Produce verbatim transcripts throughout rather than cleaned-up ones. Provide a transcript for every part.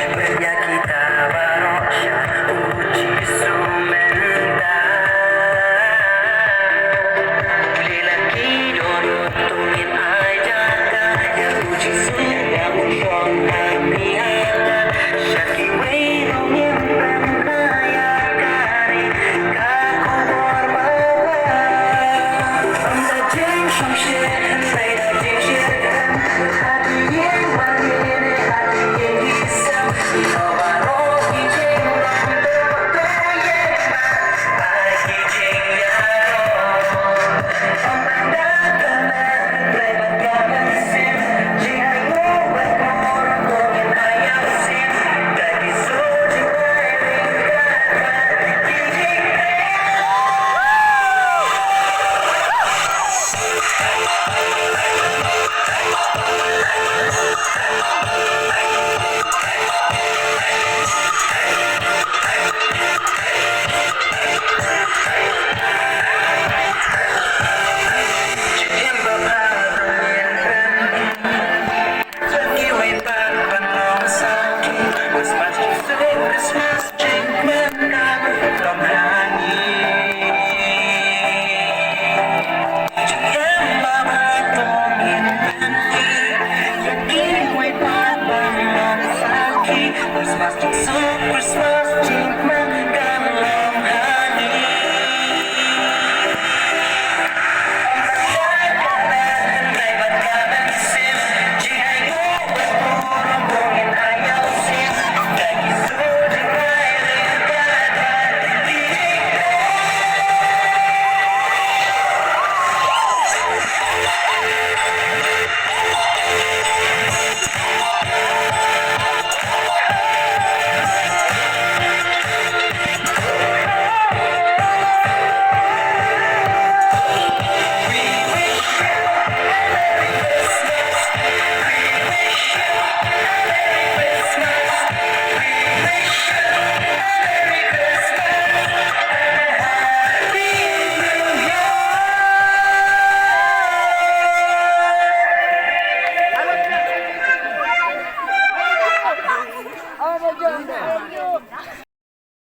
Ïa kita baroh sha u Jisu mynta. Lila ki don uto ngin ai jaka ïa u Jisu, ïa u shong ha ki ailad. Sha kiwei ruh ngim pynbna ïa ka ri, ka khubor babha. Ym da jingsngewsih, hynrei da jingshit.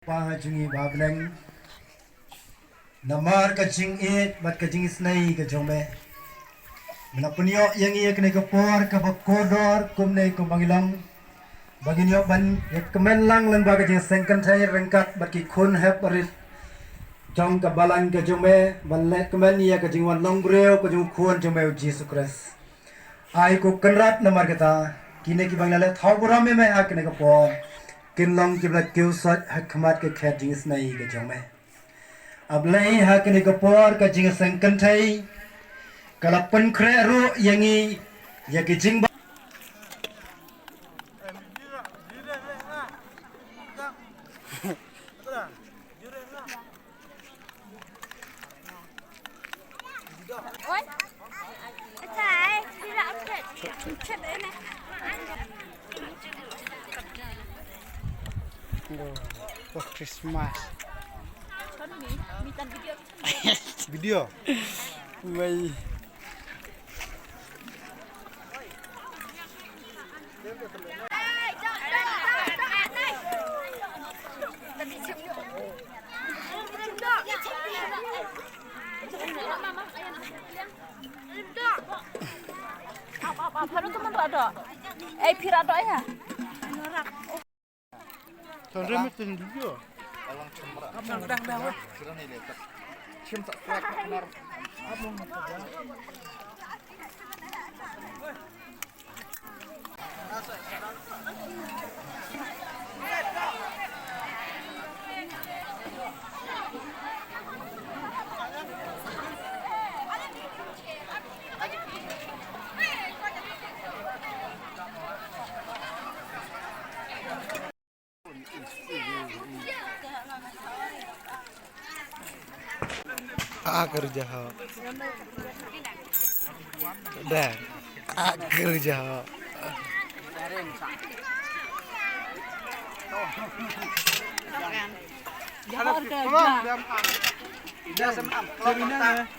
Kpa jong ngi ba ha bneng, namar ka jingïeit bad ka jingisynei ka jong me, me la pynïoh ïa ngi ïa kane ka por kaba kordor kumne kumba ngi long, ba ngin ïoh ban ïa kmen lang lyngba ka jingseng kynthei ryngkat bad ki khun hep barit jong ka balang ka jong me, ban leh kmen ïa ka jingwan long briew ka jong u Khun jong me u Jisu Khrist. Ai ko Kynrad, namar kata kine kiba ngi la leh thaw burom ïa me ha kane ka por kin long kiba la kiew soit ha khmat ka khet jingisynei ka jong me. A Blei, ha kane ka por ka jingseng kynthei ka la pynkhreh ruh ïa ngi ïa ki jingba Hello, for Christmas. Video. Wei. Ap, ap, ap, haduh tu man rak dok. Eh, phi rak dok, eh, ha? Ton re met tin video. Dang, dang, dang. Agar jaho. Dah. Agar jaho. Jaho. Dah, dah.